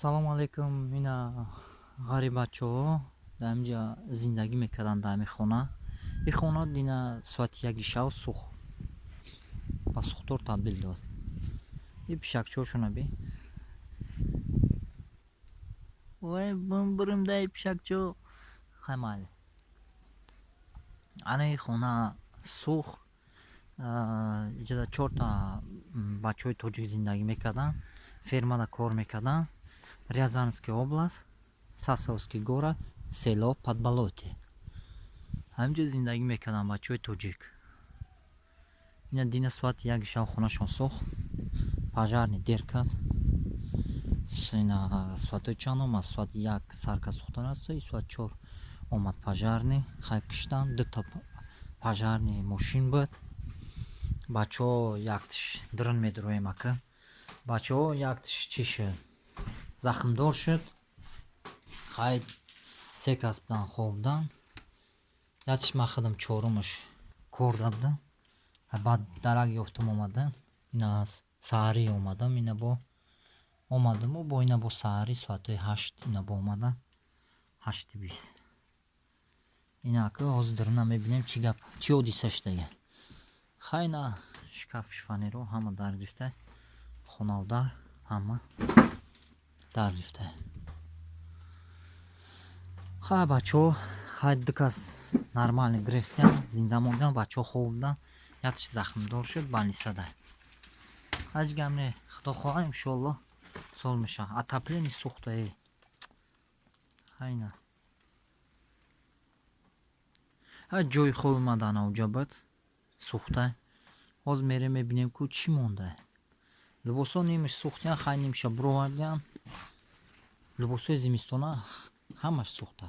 Салому алейкум. Ина ғарибачаҳо дар инҷа зиндагӣ мекарданд, дар ҳамин хона. Ин хона дина соати 1-и шав сӯхт, ба сӯхтор табдил дод. И пишакчаҳошона би. Ой, бум дай пишакчо. Хай, майли. Ана ин хона сӯхт. Иҷода чорта бачаҳои тоҷик зиндагӣ мекарданд, фермада кор мекарданд. Рязанская область, Сасовский город, село Подболотье. Ҳаминҷо зиндагӣ мекарданд бачаҳои тоҷик. Ина дина соати 1-и шав хонашон сӯхт. Пожарный дер кард. Ина соатҳои чанд омад? Соати 1 сар кард сӯхтан аст, соати 4 омад пожарный. Хай, киштанд, дута пожарный мошин буд. Бачаҳо яктиш дрон медуроем ака. Бачаҳо яктиш чӣ шуд? Захмдор шуд. Хай, се кас буданд, хоб буданд. Яктиш ман худам чорумаш корда будам. Баъд дарак ёфтам, омадам. Ина саҳарӣ омадам, ина бо омадаму бо ина бо саҳарӣ соатҳои 8 ина бо омадам. 8:20. Ина ака, ҳозир даруна мебинем, чӣ гап, чӣ ҳодиса шудага. Хай, ина шкаф, шифоньерҳо ҳама дар гирифта, хонаву дар ҳама дар гирифта. Хай, бачаҳо, хай, ду кас нормально гирифтиянд, зинда монданд, бачаҳо хоб буданд. Яктиш захмдор шуд, больницада. Ҳеҷ гап не, худо хоҳа, иншоалло, сол мешавад. Отопление сӯхта э. Хайна. Ҳа, ҷои хоби ман дар навҷа буд, сӯхта. Ҳозир мерем, мебинем, ку чӣ монда. Либосҳо нимаш сӯхтиянд, хай, нимаша буровардиянд. Либосҳои зимистона ҳамаш сӯхта.